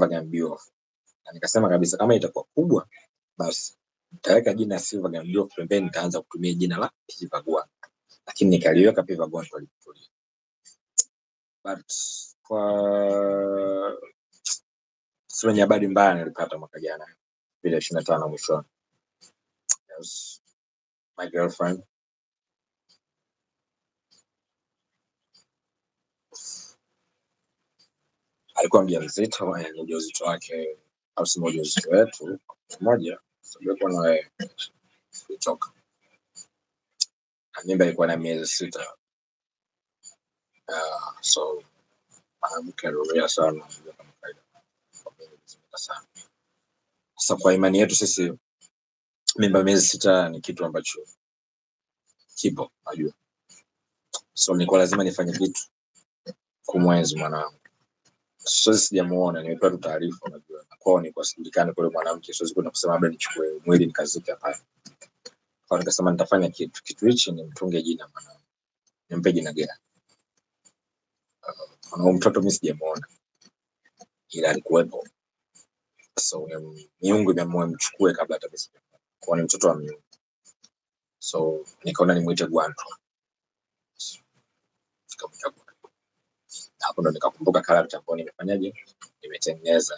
Gun Bureau. Na nikasema kabisa kama itakuwa kubwa basi nitaweka jina Silver Gun Bureau pembeni, nitaanza kutumia jina la Piva Gwan, lakini nikaliweka Piva Gwan alikutulia. But kwa tuseme ni habari mbaya nilipata mwaka jana 2025 mwishoni. Yes, my girlfriend alikuwa mjamzito, and ujauzito wake au sema ujauzito wetu mmoja tulikuwa na yeye tulitoka, na mimba ilikuwa na miezi 6. So mwanamke aliumia sana, unajua kama kawaida, kwa mimi nilizimika sana. Sasa kwa imani yetu sisi, mimba miezi 6 ni kitu ambacho kipo, najua. So nilikuwa lazima nifanye kitu kumwenzi mwanangu. Siwezi, sijamuona, nimepewa tu taarifa, unajua. Na kwao nilikuwa sijulikani kule mwanamke, siwezi kwenda kusema labda nichukue mwili nikazike, hapana. Kwa nikasema nitafanya kitu. Kitu hichi ni mtunge jina mwanangu. Nimpe jina gani? Huyu mtoto mimi sijamuona, ila alikuwepo. So miungu imeamua mchukue kabla hata mimi sijamuona. Kwa ni mtoto wa miungu. So nikaona nimuite Gwanto. Nikamwita Gwanto. Hapo ndo nikakumbuka character ambayo nimefanyaje, nimetengeneza.